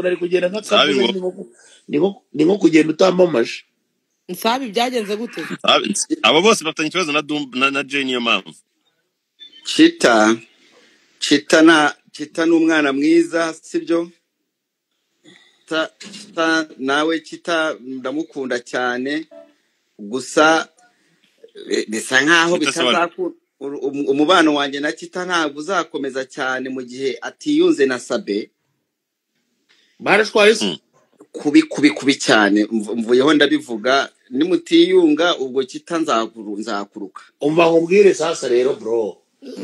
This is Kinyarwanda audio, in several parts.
Ari kugenda Nsabi nk'akavuze. Ngo Ni nko kugenda utamamaje. Nsabi, byagenze gute? Abo bose bafitanye ikibazo na Dumba na Jay, niyo mpamvu. Chita, Chita na Chita ni umwana mwiza, sibyo? Chita nawe, Chita ndamukunda cyane, gusa bisa nkaho Chita se wari bitazakunda. Umubano wanjye na Chita ntabwo uzakomeza cyane mu gihe atiyunze na Sabe. Barashwaye se? Kubi kubi kubi cyane. Mvuyeho ndabivuga, nimutiyunga ubwo Chita nzakuruka. Umva nkubwire sasa rero, bro.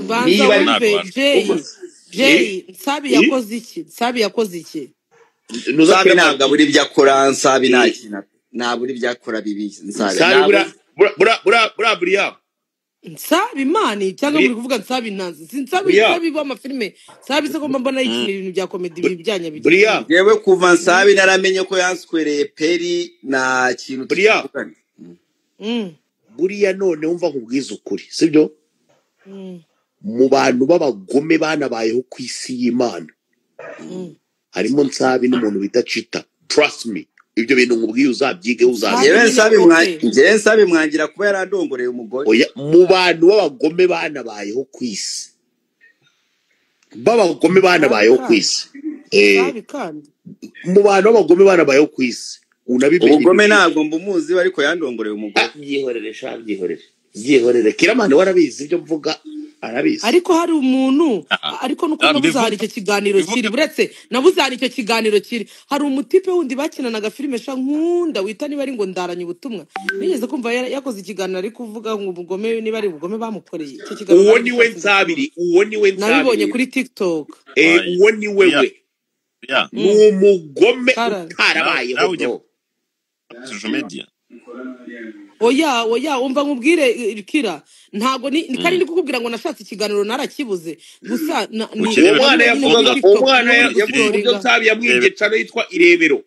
Banza Niba ari wumve. Ntabwo bashwa. Jay. Umva. Jay, Nsabi yakoze iki? Nsabi yakoze iki? Nuza Nsabi kira ntabwo abura ibyo akora. Nsabi nta kintu, ntabura ibyo akora bibi. Nsabi Nsabi ntabwo bura bura bura bura bura buriya. Nsabi mani, cyangwa Buriya muri kuvuga Nsabi ntazi si Nsabi? Buriya. Nsabi w'amafilime, Nsabi se ko mbona yikinira ibintu bya comedy, ibi byanya Buriya. bikina? Yewe, kuva Nsabi naramenye ko yanswereye peri, nta kintu Buriya. tukivugana. Buriya none wumva nkubwiza ukuri, sibyo? Mu bantu b'abagome banabayeho ku isi y'Imana harimo Nsabi n'umuntu bita Cita. Trust me, ibyo bintu nkubwiye uzabyigeho. Nsabi. Uzabyiga. Njyewe Nyine. Nsabi mwa Okay. Njyewe Nsabi mwangira kuba yarandongoreye umugore. Oya, mu bantu b'abagome banabayeho ku isi, b'abagome Nsabi banabayeho ku kandi isi. Nsabi kandi. Mu bantu b'abagome banabayeho ku isi, unabimenye ibyo Ubugome bintu. ntabwo mbumuzi, ariko yandongoreye umugore. Ah, byihorere sha, byihorere, byihorere. Kiramani warabizi, ibyo mvuga arabizi. Ariko hari umuntu Ah, ariko nuko ah, nabuze hari mbivuge icyo kiganiro mbivuge kiri, buretse nabuze hari icyo kiganiro kiri, hari umutipe wundi bakinanaga filime sha nkunda wita niba ari ngo Ndaranye Ubutumwa. Nigeze kumva yakoze ikiganiro ari kuvuga ngo ubugome, niba ari ubugome bamukoreye, icyo kiganiro Uwo niwe naragishatse ndakibura. Nsabiri, uwo niwe Nabibonye Nsabiri. kuri TikTok. Oya. Uwo niwe. Buriya We buriya ni umugome Karame. Nawe utarabayeho. nawe ugiye Bro. Social media. Oya, oya, umva nkubwire, kira ntabwo ni kari ndi kukubwira ngo nashatse ikiganiro narakibuze gusa ni Uwo Ukirebe mwana nabibonye nyine kuri yavugaga, uwo TikTok mwana urimo uri yavuze uburyo gustoringa. Nsabi yamwibye Irebero cano yitwa Irebero.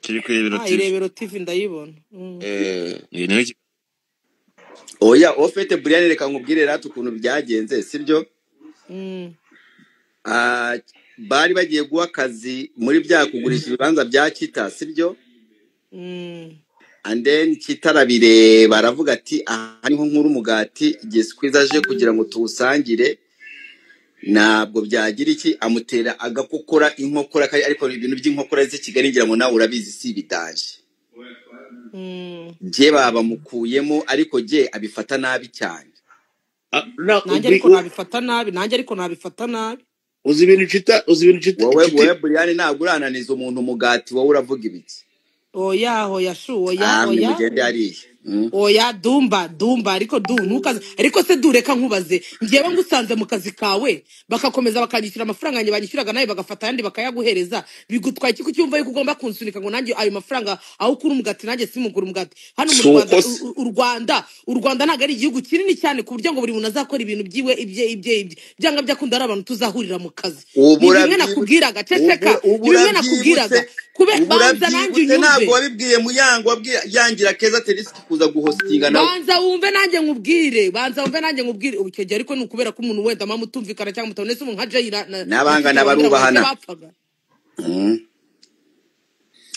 Kiri ku Irebero Ah, TV. Irebero TV ndayibona. Ni niho Oya, ofete Brian, reka nkubwire rata ukuntu byagenze, sibyo? Ah, bari bagiye guha akazi muri bya kugurisha ibibanza bya Kita, sibyo? And then Kita arabireba, aravuga ati: "Aha niho nkura umugati, igihe Squeeze aje kugira ngo tuwusangire ntabwo byagira iki." Amutera agakokora inkokora ariko ibintu by'inkokora z'i Kigali ngira ngo nawe urabizi, si ibidanje. Jye babamukuyemo, ariko jye abifata nabi cyane. Ah, na Nanjye ariko nabifata nabi, nanjye ariko nabifata nabi. Uzi ibintu Cita, uzi ibintu Cita Wowe Cita wowe Brian, ntabwo urananiza umuntu umugati, wowe uravuga ibiki? Oya, oya shu, oya. Ah, Oya. nimugende hariya. Oya, Dumba, Dumba, ariko du ntukaze, ariko se du, reka nkubaze: njyewe ngusanze mu kazi kawe, bakakomeza bakanyishyura amafaranga yanjye banyishyuraga, nawe bagafata ayandi bakayaguhereza, bigutwaye iki? Kucyumva yuko ugomba kunsunika ngo nanjye ayo mafaranga aho ukura umugati nanjye simugura umugati hano mu Si Rwanda? uko se? U Rwanda ntabwo ari igihugu kinini cyane ku buryo ngo buri muntu azakora ibintu byiwe, ibye ibye ibye. Byanga byakunda ari abantu tuzahurira mu kazi. Ubu Ni bimwe urabyibutse nakubwiraga. Ubu Ceceka. ubu Ni bimwe urabyibutse. nakubwiraga kube Ubu banza nanjye urabyibutse, ntabwo unyumve. wabibwiye Muyango, wabwiye yangira Keza Terisiki kuza guhostinga nawe. Banza wumve nanjye nkubwire, banza wumve nanjye nkubwire. Ubu icyo gihe ariko ni ukubera ko umuntu wenda mama mutumvikana cyangwa mutabonetse, umuntu nka Jay na N'abangana Tito wambwira ngo nicyo barubahana. bapfaga.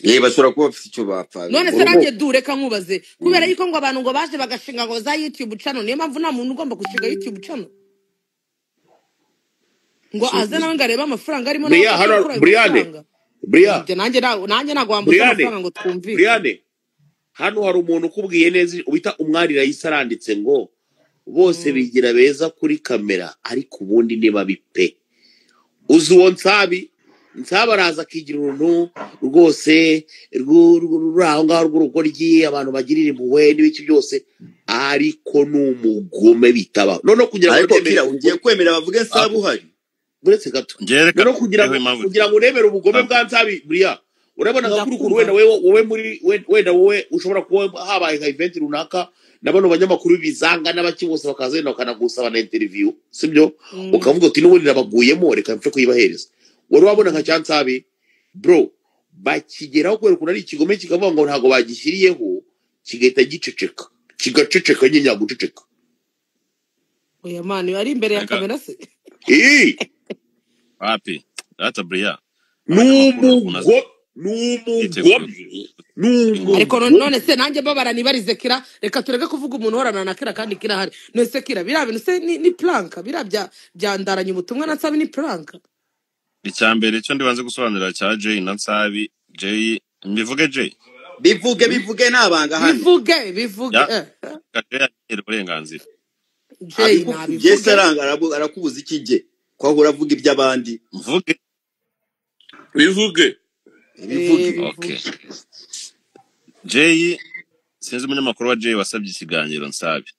Ye, bashobora kuba bafite icyo bapfa. None se Urugo nanjye du, reka nkubaze: kubera yuko ngo abantu ngo baje bagashinga ngo za YouTube channel, niyo mpamvu nta muntu ugomba gushinga YouTube channel ngo aze nawe ngo arebe amafaranga arimo, nawe Buriya afate hano kuri ayo Briane mafaranga? Buriya. Ibyo nanjye ntabwo wambuza Briane. amafaranga ngo twumvikane. Briane, hano hari umuntu ukubwiye neza wita Umwari Rayisa, aranditse ngo bose bigira beza kuri kamera, ariko ubundi ni babi pe. Uzi uwo Nsabi? Nsabi araza akigira uruntu rwose ruri aho ngaho rw'urugoryi, abantu bagirira impuhwe n'ibiki byose, ariko ni umugome bitabaho. Noneho kugira ngo Ariko ubyemere Kira, ugiye kwemera bavuge Nsabi uhari? Uretse gato. Njyewe reka Noneho kugira mbivugeho ngo impamvu kugira ngo urebere ubugome bwa Nsabi, buriya urabona nka kuri ukuntu Ndakumva. wenda wowe muri wenda wowe ushobora kuba habaye nka event runaka na bano banyamakuru b'ibizanga n'abaki bose bakaza wenda bakanagusaba na interview, sibyo? Ukavuga uti: "N'ubundi nabaguyemo, reka mpfe kuyibahereza." Wari wabona nka cyansabi, bro, bakigeraho kubera ukuntu ari ikigome, kikavuga ngo ntabwo bagishyiriyeho, kigahita giceceka, kigaceceka nyine, nyaguceceka. Oya mani, ari imbere ya Reka kamera se? Ii! Wapi rata, buriya. Abanyamakuru ukuntu N'umugome, yiteguye. Ariko n'umugome. None se nanjye mbabara nibarize Kira, reka tureke kuvuga umuntu uhorana na Kira kandi Kira ahari. None se Kira, biriya bintu se ni planka? Biriya byandaranye ubutumwa na Nsabi ni planka? Icya mbere cyo ndibanze gusobanurira cya Jay na Nsabi. Jay, mbivuge Jay? Bivuge, bivuge, nabanga hano. Bivuge, bivuge. Ya Jay agira uburenganzira. Jay Jesse nabivuge. Aranga arakubuza iki jye ko ahora avuga iby'abandi? Mvuge. Bivuge. Bivuge. Okay. Bivuge. Jay, sinzi umunyamakuru wa Jay wasabye ikiganiro Nsabi.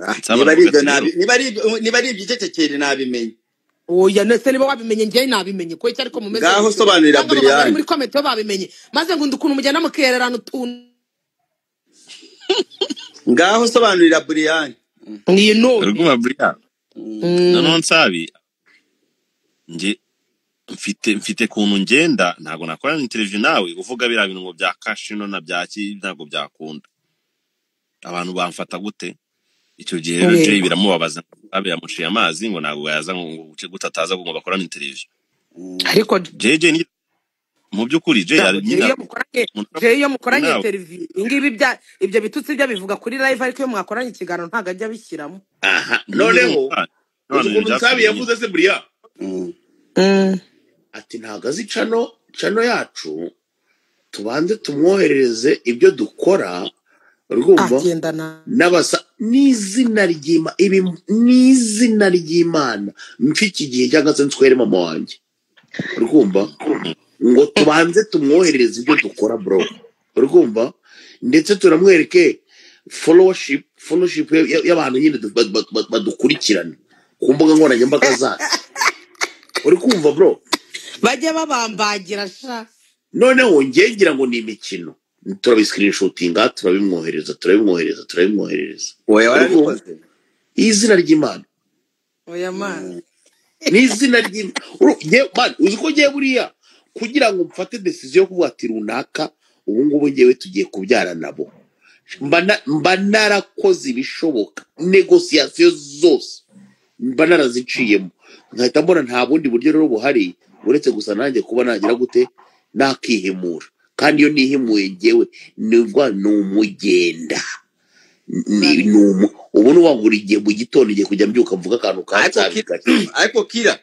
Ah, Nsabi niba ari aravuga ibyo ati rero nabi, niba ari ibyo icecekere nabimenye. Oya, nese niba wabimenye njyewe nabimenye ko iki, ariko mumeze Ngaho gutyo sobanurira cyangwa abo bantu bari Brian. muri comment bo babimenye, maze ngo ukuntu mugenda mukererana utuntu. Ngaho sobanurira Brian. Ni none. Ruguma Brian. Noneho Nsabi, nge mfite kuntu ngenda, ntabwo nakorana interview nawe uvuga biriya bintu ngo bya kashino na bya ki, ntabwo byakunda. Abantu bamfata gute? Icyo gihe rero Jay Yego. biramubabaza, Nsabi yamuciye amazi ngo ntabwo yaza, ngo guce gute ataza ngo bakorane interview. Ariko Jay Jay ni mu by'ukuri Jay Jay nyine iyo mukoranye, Jay iyo mukoranye nawe interview ingibi bya ibyo bitutsi byo bivuga kuri live, ariko iyo mwakoranye ikiganiro ntabwo ajya abishyiramo. Aha, nyine noneho urumva uzi ibintu ukuntu Nsabi byapfuye nyine. yavuze se buriya? Ati ntabwo azi cano yacu, tubanze tumwoherereze ibyo dukora, urumva, agendana n'abasa n'izina ry'Imana, ibi n'izina ry'Imana mfi iki gihe cyangwa se nswere mama wanjye, urumva, ngo tubanze tumwoherereze ibyo dukora bro, urumva, ndetse turamwereke followership y'abantu nyine badukurikirana ku mbuga nkoranyambaga zacu, uri kumva bro? Bajya babambagira sha. Noneho njye ngira ngo ni imikino, turabisikirishutinga, turabimwohereza, turabimwohereza, turabimwoherereza, Oya, uri kumva? warabikoze. Izina ry'Imana. Oya mana. N'izina ry'Imana. Man, uzi ko ngiye buriya kugira ngo mfate decision yo kuvuga ati runaka ubu ngubu ngewe tugiye kubyara nabo, mba narakoze ibishoboka, negosiyasiyo zose mba naraziciyemo, nkahita mbona nta bundi buryo rero buhari uretse gusa nanjye kuba nagira gute, nakihimura. Kandi iyo nihimuye ngewe nibwo ni umugenda. Ubu ni uwa buri gihe mu gitondo ngiye kujya mbyuka mvuga akantu ka Ariko Nsabi Kira, gake. ariko Kira,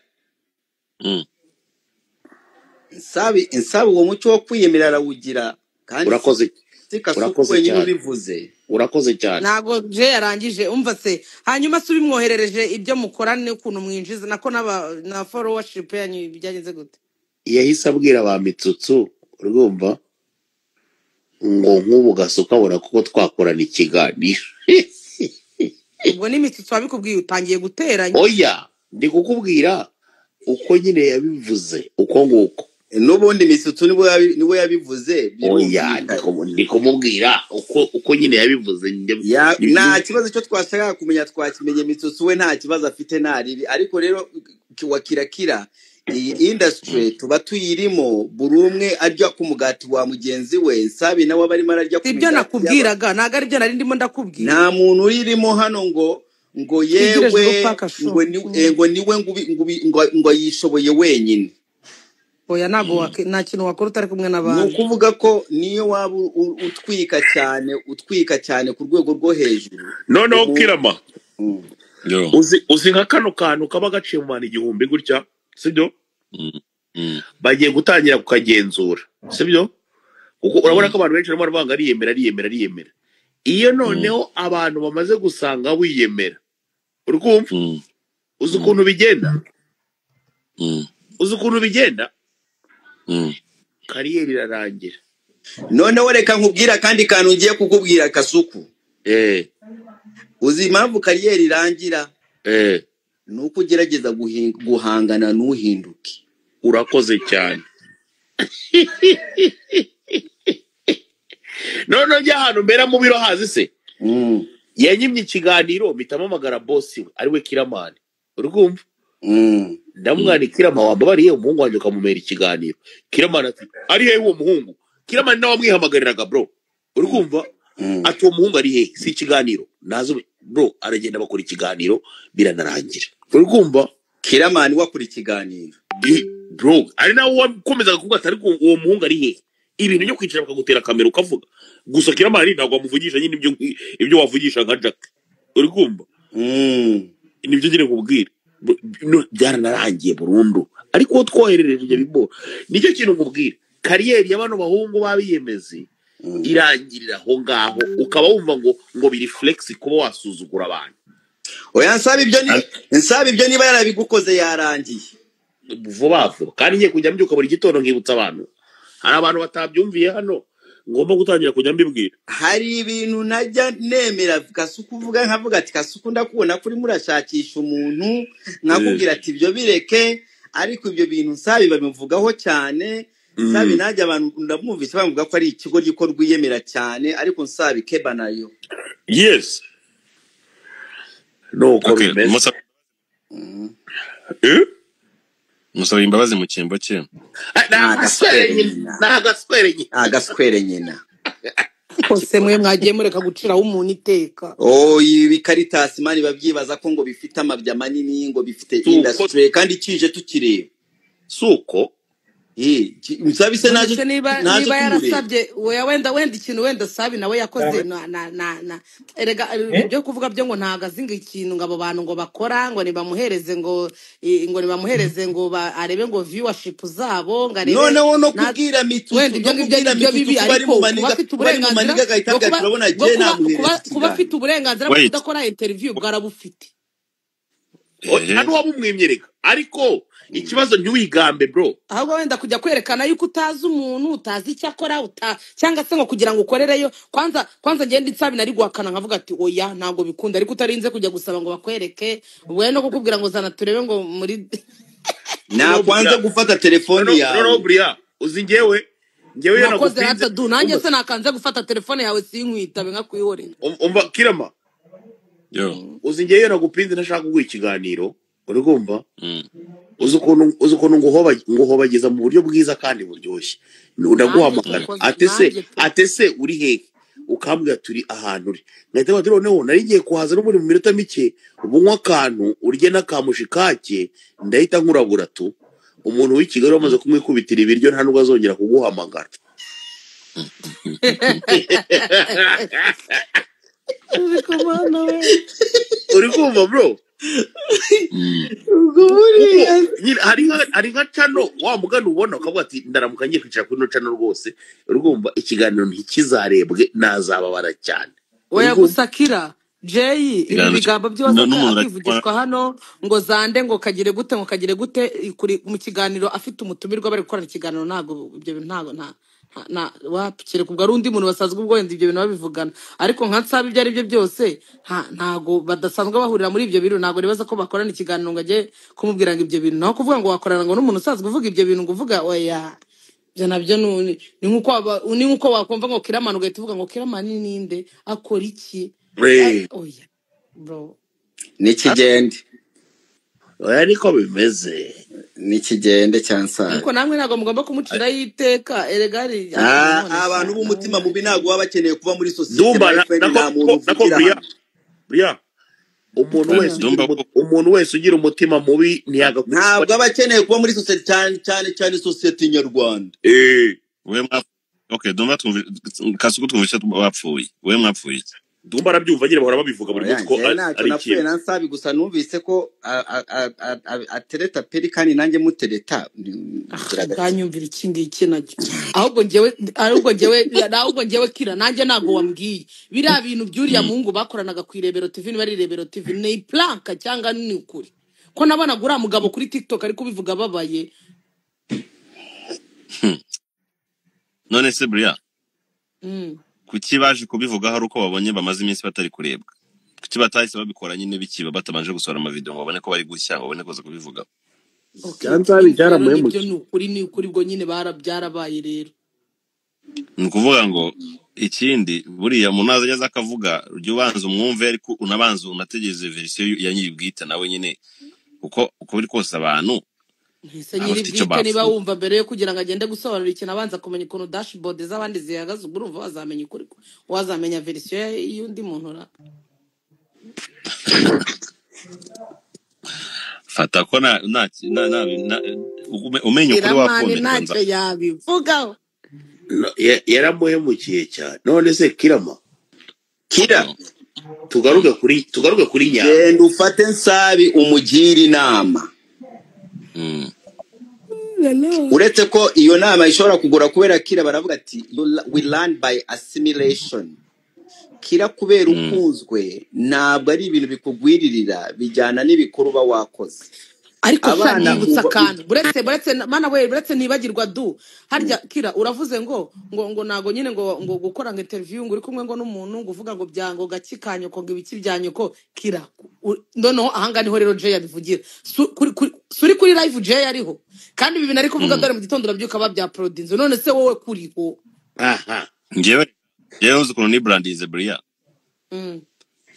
Nsabi uwo muco wo kwiyemera arawugira, kandi Urakoze, si Kasuku urakoze wenyine cyane. ubivuze. Urakoze cyane. Ntago Jay yarangije, umva se, hanyuma se ubimwoherereje ibyo mukora n'ukuntu mwinjiza nako na followership yanyu byagenze gute? Yahise abwira ba Mitsutsu, urumva, ngo nk'ubu gasuka abona kuko twakorana ikiganiro. Ubwo n'imitsutsu wabikubwiye utangiye guteranya. Oya, ndi kukubwira uko nyine yabivuze uko nguko. N'ubundi Mitsutsu niwe yabivuze, Oya, birumvikana. Ndi kumubwira uko nyine yabivuze. Nta kibazo cyo twashakaga kumenya twakimenye. Mitsutsu we nta kibazo afite, nta ribi. Ariko rero wa Kirakira, iyi industry tuba tuyirimo, buri umwe arya ku mugati wa mugenzi we. Nsabi nawe aba arimo ararya ku Si ibyo migati y'aba. nakubwiraga, ntabwo ari byo nari ndimo ndakubwira. Nta muntu uyirimo hano ngo Twigire juru yewe paka sho. ngo ni ngo niwe ngo yishoboye wenyine. Oya, ntabwo nta kintu wakora utari kumwe Ni n'abandi. ukuvuga ko niyo waba utwika cyane, utwika cyane ku rwego rwo hejuru, Noneho ubu Kirama, Yo. uzi nka kano kantu kaba gaciye mu bantu 1000 gutya, sibyo? Bagiye gutangira kukagenzura, sibyo? Kuko urabona ko abantu benshi barimo baravuga ngo ariyemera, ariyemera, ariyemera. Iyo noneho abantu bamaze gusanga wiyemera, uri kumva? Uzi ukuntu bigenda? Uzi ukuntu bigenda? Kariyeri irarangira. Noneho reka nkubwira akandi kantu ngiye kukubwira, Kasuku. Uzi impamvu kariyeri irangira? Ni uko ugerageza guhangana n'uhinduke. Urakoze cyane. Noneho njya ahantu mbera mu biro hazi se, yanyimye ikiganiro, mpita mpamagara bosi we ariwe Kiramani, uri kumva? Ndamubwira nti Kirama, wambabariye umuhungu wanjye ukamumera ikiganiro. Kiramani ati ari hehe uwo muhungu? Kiramani nawe wamwihamagariraga bro, uri kumva? Ati uwo muhungu ari hehe? Si ikiganiro nazo bro, aragenda bakora ikiganiro biranarangira, uri kumva? Kiramani wakora ikiganiro. Bro, ari nawe wakomezaga kuvuga ati ariko uwo muhungu ari hehe? Ibintu byo kwicara bakagutera kamera ukavuga gusa Kiramani ntabwo wamuvugisha nyine ibyo wavugisha nka Jack, uri kumva? Nibyo ngiye kubwira. Byaranarangiye burundu, ariko uwo twoherereje ibyo bibo nicyo kintu nkubwira. Kariyeri ya bano bahungu babiyemezi irangirira aho ngaho, ukaba wumva ngo biri flex kuba wasuzugura abantu. Oya, nsaba ibyo niba yarabigukoze yarangiye vuba vuba. Kandi ngiye kujya mbyuka buri gitondo nkibutsa abantu, hari abantu batabyumviye hano, ngomba gutangira kujya mbibwira. Hari ibintu najya nemera Kasuku uvuga, nkavuga ati Kasuku ndakubona kuri murashakisha umuntu, nkakubwira ati ibyo bireke, ariko ibyo bintu Nsabi babivugaho cyane. Nsabi najya abantu ndamwumvise bamuvuga ko ari ikigo giko rwiyemera cyane, ariko Nsabi keba nayo. Yes, nuko Okay, bimeze. Eh? Musaba imbabazi mu cyimbo cye. Ni agaswere nyina, ni agaswere nyina, agaswere nyina. Kose mwe mwagiye mureka guciraho umuntu iteka. Oh, ibi Caritas mani babyibaza ko ngo bifite amabya manini, ngo bifite industry, kandi kije tukireba. Suko Nsabi se naje niba naje niba kumureba. Yarasabye oya, wenda ikintu wenda Sabi nawe yakoze na erega ibyo kuvuga byo ngo ntago azinga ikintu ngo abo bantu ngo bakora ngo nibamuhereze ngo ngo nibamuhereze ngo arebe ngo viewership zabo ngo arebe noneho no kubwira mitutu, wenda ibyo no ngibyo kubwira nibyo mitutu bibi, kuba ari ariko mu kuba maniga, afite kuba ari mu uburenganzira maniga agahita bwo avuga ati kuba urabona bwo je kuba kuba namuhereza kuba ikiganiro. afite uburenganzira bwo Wait. kudakora interview bwarabufite. Hano wabumwimyereka, ariko ikibazo ntiwigambe bro. Ahubwo wenda kujya kwerekana yuko utazi umuntu, utazi icyo akora, cyangwa se ngo kugira ngo ukorereyo. Kwanza ngende Nsabi nari guhakana nkavuga ati oya ntabwo bikunda, ariko utarinze kujya gusaba ngo bakwereke, we no kukubwira ngo zana turebe ngo muri nakwanze gufata telefone yawe. Noneho buriya uzi ngewe iyo Mwakoze nagufinze rata du, nanjye se nakanze gufata telefone yawe sinkwitabe nkakwihorera. Umva Kirama. Yo. Uzi ngewe iyo nagupinze ntashaka kuguha ikiganiro, uri kumva? Uzi ukuntu nguhobageza mu buryo bwiza kandi buryoshye. Ndaguhamagara ate se uri hehe, ukambwira turi ahantu uri, ngahita mbaza noneho nari ngiye kuhaza no muri mu minota mike, ubunywa akantu urye n'akamushikake, ndahita nkurabura tu. Umuntu w'i Kigali wamaze kumwikubitira ibiryo nta nubwo azongera kuguhamagara. Uri kumva bro? Hari nka cano wa mugani ubona ukavuga ati ndaramuka ngiye kwicara kuri no cano rwose, urumva ikiganiro ntikizarebwe nazababara cyane. Oya gusakira Jay, ibi bigambo byose akivugishwa hano ngo zande ngo kagire gute ngo kagire gute kuri mu kiganiro afite umutumirwa bari gukora ikiganiro, ntago ibyo bintu ntago nta na wapikire kubwo ari undi muntu basanzwe ubwo wenda ibyo bintu babivugana, ariko nka Nsabi ibyo ari byo byose ntago badasanzwe bahurira muri ibyo bintu, ntago nibaza ko bakorana ikiganiro ngo ajye kumubwira ngo ibyo bintu, naho kuvuga ngo wakorana ngo n'umuntu usanzwe uvuga ibyo bintu ngo uvuga oya, ibyo nabyo ni nkuko wakumva ngo Kiramani ugahita uvuga ngo Kiramani ninde akora iki? Oya bro, nikigende. Oya niko bimeze, nikigende cyansara. Ariko namwe ntago mugomba kumucira yiteka erega ari abantu b'umutima mubi ntago baba bakeneye kuba muri societe. Bria, umuntu wese ugira umutima mubi ntiyagakwiye, ntabwo aba akeneye kuba muri societe, cyane cyane cyane societe nyarwanda. We okay, Dumba twumva Kasuku twumva bapfuye, we mwapfuye. Dumba arabyumva nyine bahora babivuga buri munsi ko ari ikintu. Napfuye na Nsabi gusa numvise ko atereta peri kandi nanjye mutereta. Nganyumvira iki ngiki nacyo. Ahubwo njyewe Kira nanjye ntago wambwiye biriya bintu by'uriya muhungu bakoranaga ku Irebero TV, niba ari Irebero TV ni planka cyangwa ni ukuri ko nabonaga uriya mugabo kuri TikTok ari kubivuga babaye. None se Bria, kuki baje kubivuga hari uko babonye bamaze iminsi batari kurebwa? Kuki batahise babikora nyine bikiba batabanje gusohora amavideo ngo babone ko bari gushya, ngo babone kuza kubivuga? Cyanzabi cyaramuhemutse. Ibyo ni ukuri bwo nyine barabyarabaye rero. Ni ukuvuga ngo ikindi buriya umuntu azajya akavuga ujye ubanza umwumve, ariko unabanza unategereze verisiyo ya nyiri bwite nawe nyine, kuko uko biri kose abantu ese nyiri bwite niba wumva mbere yo kugira ngo agende gusobanura ikintu abanza kumenya ukuntu dashboard z'abandi zihagaze, ubwo urumva wazamenya ukuri, wazamenya verisiyo y'undi muntu ra. Fata ko na Umenye ukuri Kiramani wakumirwa ntacyo nza. yabivugaho. No, yaramuhemukiye cyane. None se Kirama, Kira, tugaruke kuri Nyambo. genda ufate Nsabi umugire inama. Uretse ko iyo nama ishobora kugura kubera Kira baravuga ati we learn by assimilation. Kira kubera ukunzwe ntabwo ari ibintu bikugwiririra, bijyana n'ibikorwa wakoze. Ariko sha Abana nibutsa uba akantu, buretse mana we, buretse nibagirwa du harya. Kira uravuze ngo ngo ngo nago nyine ngo ngo gukora ngo interview ngo uri kumwe ngo n'umuntu ngo uvuga ngo byango gaki kanyoko ngo ibiki byanyoko. Kira noneho ahanga niho rero Jay yabivugira. Suri kuri live Jay ariho, kandi ibi bintu ari kuvuga dore mu gitondo urabyuka babyaporodinze. None se wowe kuriho? Aha. Njyewe uzi ukuntu nibrandinze buriya.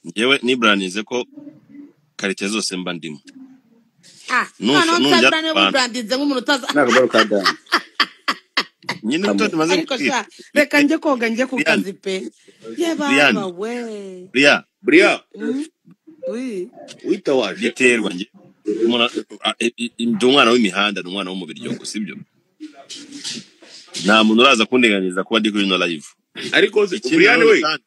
Njyewe nibrandinze ko karite zose mba ndimo. Noneho Nunjya nsabira niwe abantu wibrandinze nk'umuntu utaza. Ntabwo kadani nyine kamwe. tumaze Ariko kubwira. sha reka njye koga njye ku Brian, kazi pe. Ye Brian, baba we. Brian, Buriya Oui. witawaje biterwa njye ndi umwana w'imihanda, ni umwana wo mu biryogo, sibyo? Nta muntu uraza kunteganyiriza kuba ndi kuri ino live. Ariko se Ikindi Brian nanone we, kandi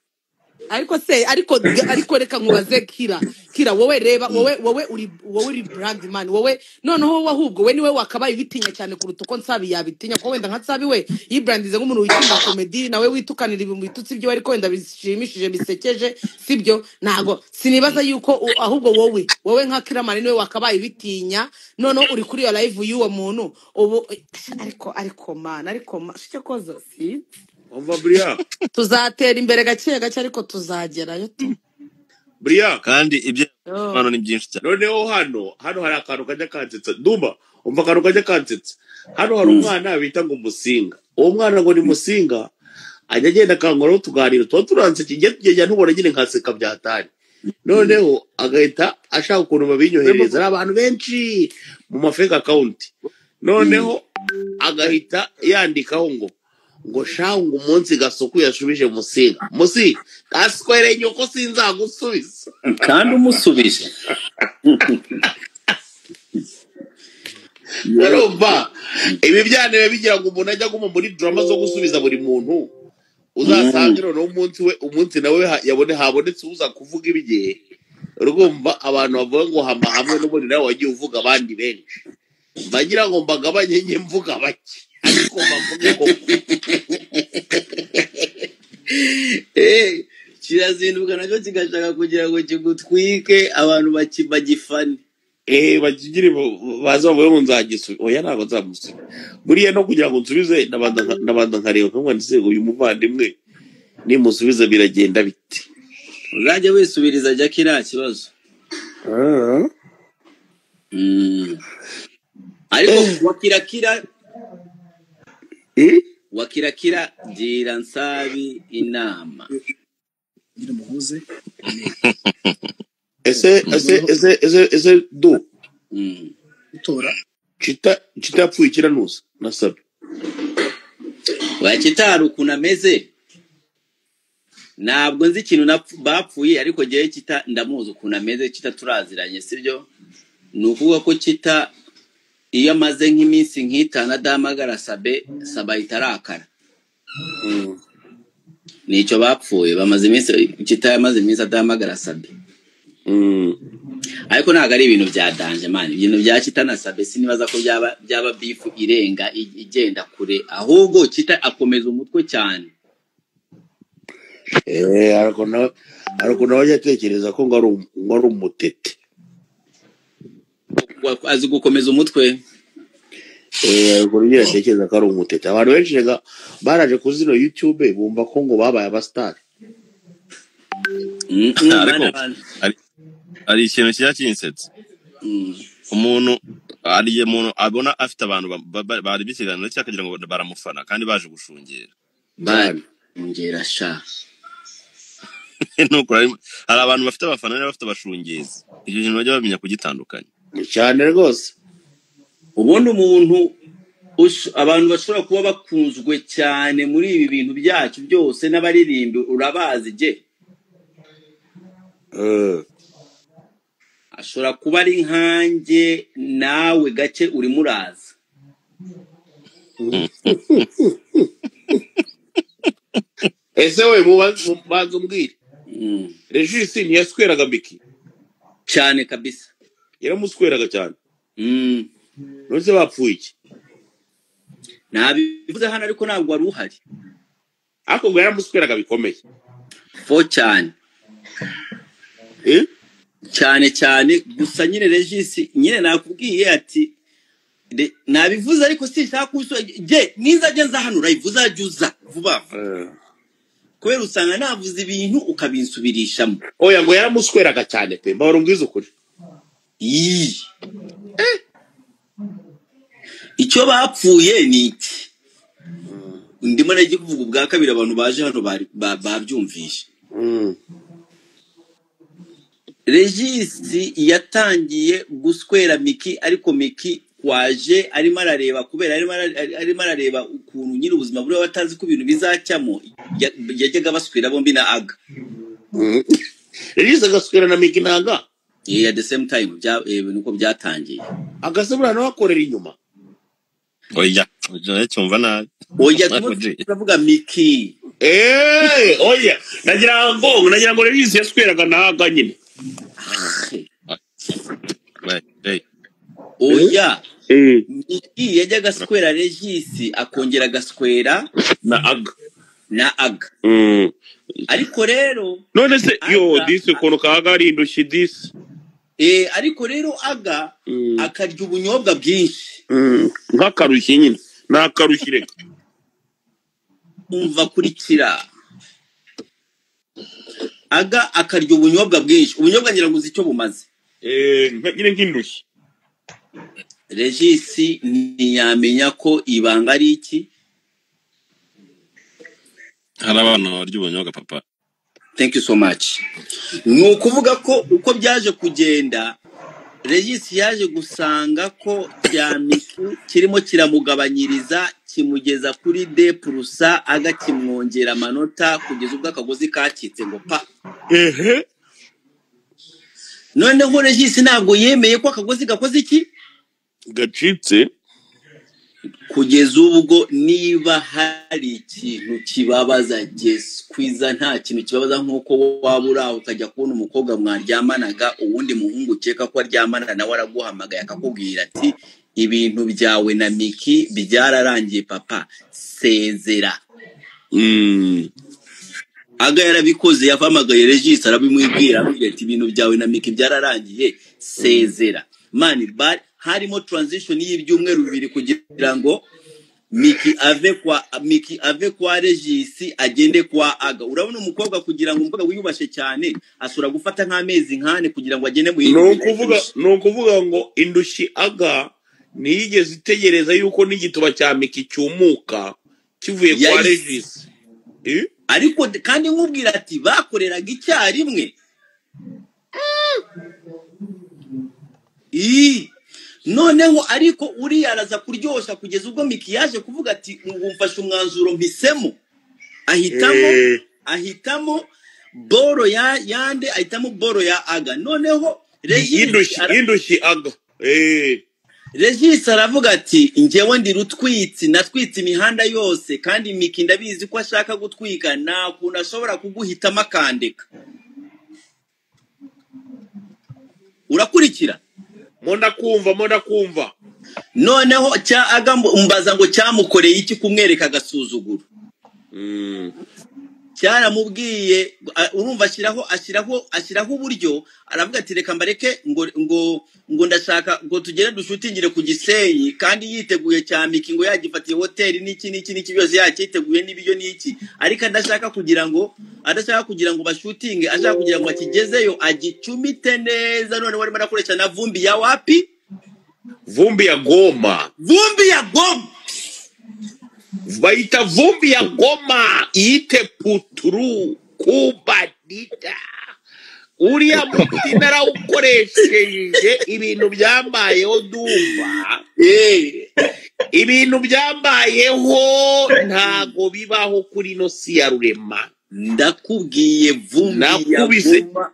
Ariko se ariko reka nkubaze Kira. Kira wowe reba, wowe uri brand man, wowe noneho wowe ahubwo we niwe wakabaye ubitinya cyane kuruta uko Nsabi yabitinya, ko wenda nka Nsabi we yibrandize nk'umuntu wikinga comedy nawe witukanira ibintu bitutsi byo, ariko wenda bishimishije bisekeje, sibyo? Ntago sinibaza yuko ahubwo wowe nka Kiramani niwe wakabaye ubitinya. Noneho uri kuri iyo live y'uwo muntu ubu, ariko man, ariko shike koza si umva Buriya, tuzatera imbere gake gake, ariko tuzagerayo tu. Buriya kandi ibyo Yo. hano ni byinshi cyane. Noneho hano hari akantu kajya kansetsa. Ndumva umva akantu kajya kansetsa. Hano hari umwana bita ngo Musinga. Uwo mwana ngo ni Musinga, ajya agenda akankoraho utuganiro tuba turanseka, igihe tugenda ntubona nyine nkaseka byatari. Noneho agahita ashaka ukuntu babinyoherereza ari abantu benshi mu ma fake account. Noneho agahita yandikaho ngo sha ngo umunsi Gasuku yashubije Musinga, Musinga gaswere nyoko sinzagusubiza. Kandi umusubije. Urumva ibi byana biba bigira ngo umuntu ajya aguma muri drama zo gusubiza buri muntu, uzasange noneho umunsi we, umunsi nawe yabone habonetse uza kuvuga ibigihe. Urumva abantu bavuga ngo hama hamwe n'ubundi nawe wagiye uvuga abandi benshi, mbagira ngo mbagabanye njye mvuga bake, ariko bavuge ko Kirazinduka nacyo kigashaka kugira ngo kigutwike abantu bagifane. Bakigire baza bavuge ngo nzagisubiza. Oya ntabwo nzamusubiza. Buriya no kugira ngo nsubize ndabanza nkareba nkamwe ndetse uyu muvandimwe nimusubiza biragenda bite. Uzajya wisubiriza Jackie nta kibazo. Ariko wakirakira wakirakira gira Nsabi inama. Ngira muhuze. Ese ese ese ese ese du Gutora. Chita yapfuye ikiranuza nasabye. Wakitari ukuntu ameze ntabwo nzi ikintu bapfuye, ariko njyewe Kita ndamuzi ukuntu ameze. Kita turaziranye, sibyo? Ni ukuvuga ko Kita iyo amaze nk'iminsi nk'itanu adahamagara Sabe, Sabe ahita arakara. Nicyo bapfuye, bamaze iminsi, Kita yamaze iminsi adahamagara Sabe. Ariko ntabwo ari ibintu bya danje man, ibintu bya Kita na Sabe sinibaza ko byaba bifu irenga igenda kure, ahubwo Kita akomeza umutwe cyane. Ariko nawe ajya atekereza ko ngo ari umutete. Azi gukomeza umutwe. Ariko nyine atekereza ko ari umutete. Abantu benshi rega baraje kuri zino YouTube bumva ko ngo babaye abastar. Ariko ari ikintu kijya kinsetsa. Umuntu ari umuntu abona afite abantu bari bikiganiro cye akagira ngo baramufana kandi baje gushungera. Barongera sha. Nuko hari abantu bafite abafana n'abafite abashungezi. Ibyo bintu bajya bamenya kugitandukanya. Cyane rwose. Ubundi umuntu abantu bashobora kuba bakunzwe cyane muri ibi bintu byacu byose n'abaririmbi urabazi je. Ashobora kuba ari nkanjye nawe gake uri muraza. Ese we mubanza umbwire, Regis ntiyasweraga Miki cyane kabisa. Yaramusweraga cyane. None se bapfuye iki? Nabivuze hano ariko ntabwo wari uhari. Ariko ngo yaramusweraga bikomeye. Fo cyane. Cyane cyane gusa nyine Regis nyine nakubwiye ati nabivuze ariko sinshaka kuso je niza je nza hano urayivuza juza vuba kubera usanga navuze ibintu ukabinsubirishamo. Oya ngo yaramusweraga cyane pe, mbahora umbwiza ukuri. Icyo bapfuye ni iki? Ndimo nagiye kuvuga ubwa kabiri abantu baje hano babyumvishe. Regis yatangiye guswera Miki ariko Miki waje arimo arareba kubera arimo arareba ukuntu nyiri ubuzima buri batazi ko ibintu bizacyamo, yajyaga baswera bombi na Aga. Regis agaswera na Miki na Aga. Yeah, at the same time nuko byatangiye. Agasubira no akorera inyuma. Oya, cyumva nabi. Oya turavuga Miki. Oya, nagira ngo Regis yasweraga na Aga nyine. Oya, Miki yajyaga aswera Regis akongera agaswera na Aga. Na Aga. Ariko rero none se yo disi ukuntu kaga ari indushyi disi. Ariko rero Aga akarya ubunyobwa bwinshi. Nk'akarushyi nyine. Nakarushyi reka. Umva kurikira. Aga akarya ubunyobwa bwinshi. Ubunyobwa ngira ngo uzi icyo bumaze. Nyine nk'indushyi. Regis ntiyamenya ko ibanga ari iki. Hari abana barya ubunyobwa papa. Thank you so much. Ni ukuvuga ko uko byaje kugenda Regis yaje gusanga ko cya Miki kirimo kiramugabanyiriza kimugeza kuri D purusa Aga kimwongera amanota kugeza ubwo akagozi kacitse ngo pa. Noneho Regis ntabwo yemeye ko akagozi gakoze iki? Gacitse. Kugeza ubwo niba hari ikintu kibabaza Geskwiza, nta kintu kibabaza nkuko waba uri aho ukajya kubona umukobwa mwaryamanaga uwundi muhungu ukeka ko aryamana nawe araguhamagaye akakubwira ati ibintu byawe na Miki byararangiye papa, sezera. Aga yarabikoze, yahamagaye Regis arabimwibwira aramubwira ati ibintu byawe na Miki byararangiye, sezera. Mani bari harimo transition y'ibyumweru bibiri kugira ngo Miki ave kwa Regis agende kwa Aga. Urabona umukobwa kugira ngo umukobwa wiyubashe cyane asura gufata nk'amezi nkane kugira ngo agende mu yindi. No kuvuga ngo indushyi Aga ntiyigeze itegereza yuko n'igituba cya Miki cyumuka kivuye kwa Regis. Ariko kandi nkubwira ati bakoreraga icyarimwe. Noneho ariko uri araza kuryoshya kugeza ubwo Miki yaje kuvuga ati ubu mfashe umwanzuro mpisemo. Ahitamo boro ya yande, ahitamo boro ya Aga. Noneho Regis indushyi Aga. Regis aravuga ati njyewe ndi rutwitsi, natwitse imihanda yose kandi Miki ndabizi ko ashaka gutwika, nta kuntu ashobora kuguhitamo akandeka. Urakurikira? Monda kumva. Noneho cya Aga mbaza ngo cyamukoreye iki kumwereka agasuzuguro. Cyaramubwiye urumva ashyiraho uburyo aravuga ati reka mbareke ngo ndashaka ngo tugere dushutingire ku Gisenyi, kandi yiteguye cya Miki ngo yagifatiye hoteli n'iki n'iki n'iki byose yacyiteguye n'ibyo n'iki, ariko adashaka kugira ngo bashutinge, ashaka kugira ngo akigezeyo agicumite neza. None warimo arakoresha na vumbi ya wapi? Vumbi ya Goma. Bayita vumbi ya Goma ite puturu kubadita. Uriya muti narawukoresheje ibintu byambayeho dumva. Ibintu byambayeho ntago bibaho kuri no si ya rurema. Ndakubwiye vumbi ya Goma.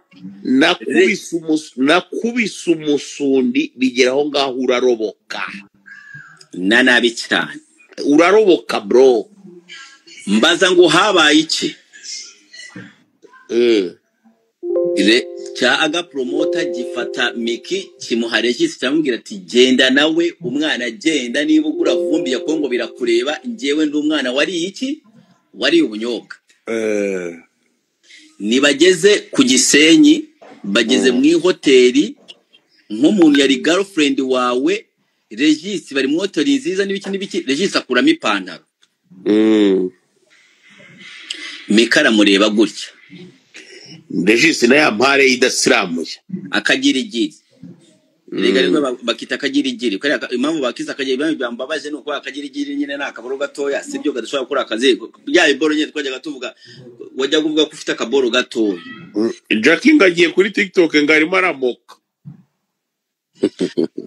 Nakubise umusundi bigeraho ngaho uraroboka. Na nabi cyane. Uraroboka bro. Mbaza ngo habaye iki? Re cya aga promoter gifata Miki kimuha Regis, cyamubwira ati genda nawe umwana, genda niba ugura vumbi ya Kongo birakureba, njyewe ndi umwana wari iki, wari ubunyobwa. Nibageze ku Gisenyi, bageze mu ihoteli, nk'umuntu yari girlfriend wawe Regis, bari mu hoteli nziza n'ibiki n'ibiki, Regis akuramo ipantaro. Mika aramureba gutya. Regis na ya mpare idasiramuye. Akagirigiri. Erega rero bakita akagirigiri. Kariya impamvu bakisa akagirigiri, impamvu bambabaje ni uko akagirigiri nyine ni akaboro gatoya, sibyo kadashobora gukora akazi. Bya biboro nyine twajyaga tuvuga, wajya kuvuga ko ufite akaboro gatoya. Jackie ngo agiye kuri TikTok ngo arimo aramoka.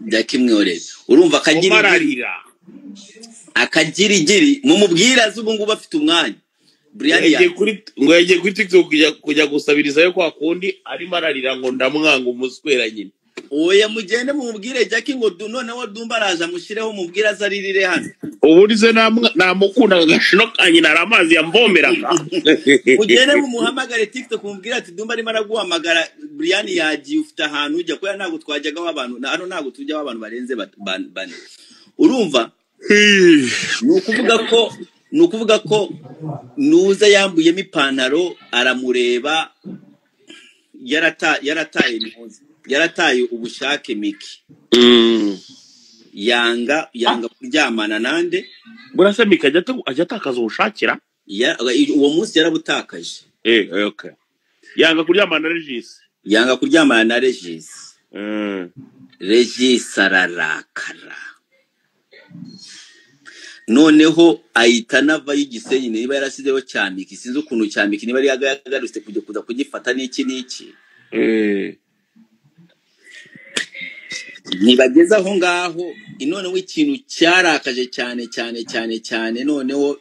Jackie mworere. Urumva akagirigiri. Akagirigiri mumubwira azi ubu ngubu afite umwanya. Brian ngo yagiye kuri TikTok kujya gusabirizayo kwa kundi arimo ararira ngo ndamwanga umuswera nyine. Oya mugende mumubwire Jackie ngo noneho Dumba araje amushireho, mubwire azaririre hano. Ubundi se namukunda agashino kanye nari amazi yamvomeraga. Mugende mumuhamagare TikTok mumubwire ati Dumba arimo araguhamagara, Brian yagiye, ufite ahantu ujya, kubera ntabwo twajyagaho abantu, hano ntabwo tujyaho abantu barenze bane. Urumva? Ni ukuvuga ko nuza yambuyemo ipantaro aramureba, yarataye yarataye ubushake Miki. Yanga kuryamana nande. Burasa Miki ajya atakaza ubushakira? Uwo munsi yarabutakaje. Okay. Yanga kuryamana na Regis. Yanga kuryamana na Regis. Regis ararakara. Noneho ahita anava y'Igisenyi, niba yarasizeho cya Miki, sinzi ukuntu cya Miki niba yari yagarutse kujya kuza kugifata n'iki n'iki. Ntibageze aho ngaho, noneho ikintu cyarakaje cyane cyane cyane cyane noneho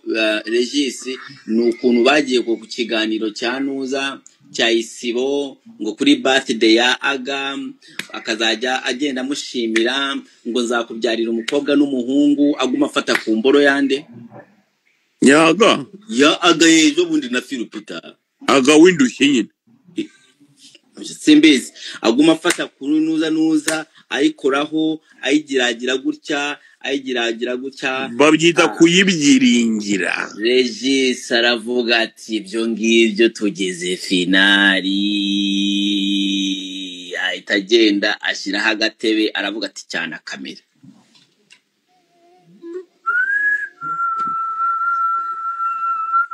Regis ni ukuntu bagiye ku kiganiro cya Nuza cya Isibo ngo kuri birthday ya Aga, akazajya agenda amushimira ngo nzakubyarira umukobwa n'umuhungu, aguma afata ku mboro yande yaga ya Aga ejo bundi na Philipita Aga windushye nyine simbizi, aguma afata kuri Nuza ayikoraho ayigiragira gutya ayigiragira gutya, babyita kuyibyiringira. Regis aravuga ati ibyo ngibyo tugeze finali, ahita agenda ashyiraho agatebe aravuga ati cyana kamera.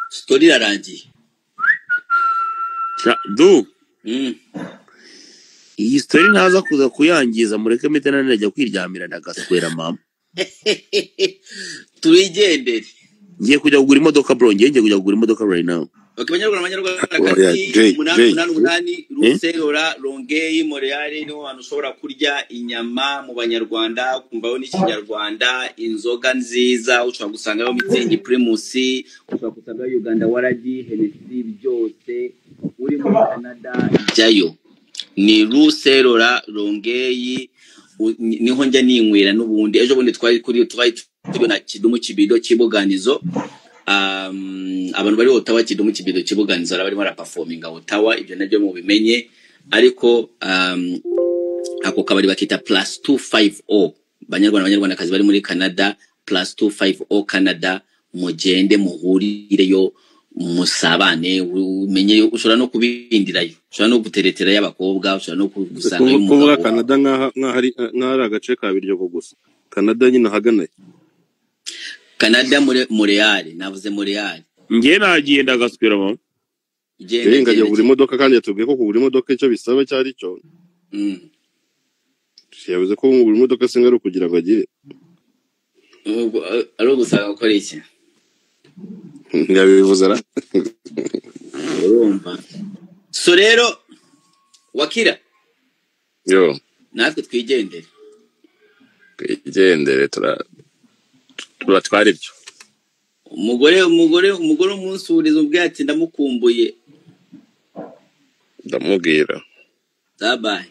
Story irarangiye. Du iyi story ntaza kuza kuyangiza, mureke mpite nanajya kwiryamira ndagaswera mama. Tuyigendere. Ngiye kujya kugura imodoka bro, ngiye kujya kugura imodoka right now. Okay, Banyarwanda Banyarwandakazi 888 Ruserora Rongei Montreal niho hantu ushobora kurya inyama mu Banyarwanda, kumvaho n'ikinyarwanda, inzoga nziza, ushobora gusangayo Mitsingi Primus, ushobora gusangayo Uganda Waragi, Hennessy, byose. Uri muri Canada jyayo, ni Ruserora Rongei, niho njya ninywera n'ubundi. Ejo bundi twari kuri twari tubona Kidumu Kibido Kibuganizo, abantu bari Ottawa Kidumu Kibido Kibuganizo barimo araperforminga Ottawa, ibyo nabyo mubimenye. Ariko ako kabari bakita plus 250, Banyarwanda Banyarwandakazi bari muri Canada, plus 250 Canada, mugende muhurireyo musabane, umenye ushobora no kubindirayo, ushobora no guteretera y'abakobwa, ushobora no gusanga kuvuga Canada nkaho ari agace ka Biryogo gusa. Canada nyine ahagana Canada Montreal, navuze Montreal. Ngiye nagiye ndagaswira mama. Genda kugura imodoka, kandi yatubwiye ko kugura imodoka icyo bisaba cyari cyo. Yavuze ko kugura imodoka singa ari ukugira ngo agire. Ari ugusanga gukora iki? Yabivuze ra. Urumva. So rero Wakira. Yo. Natwe twigendere. Twigendere turatwara ibyo. Umugore umunsuriza ubwe ati ndamukumbuye. Ndamubwira. Bye bye.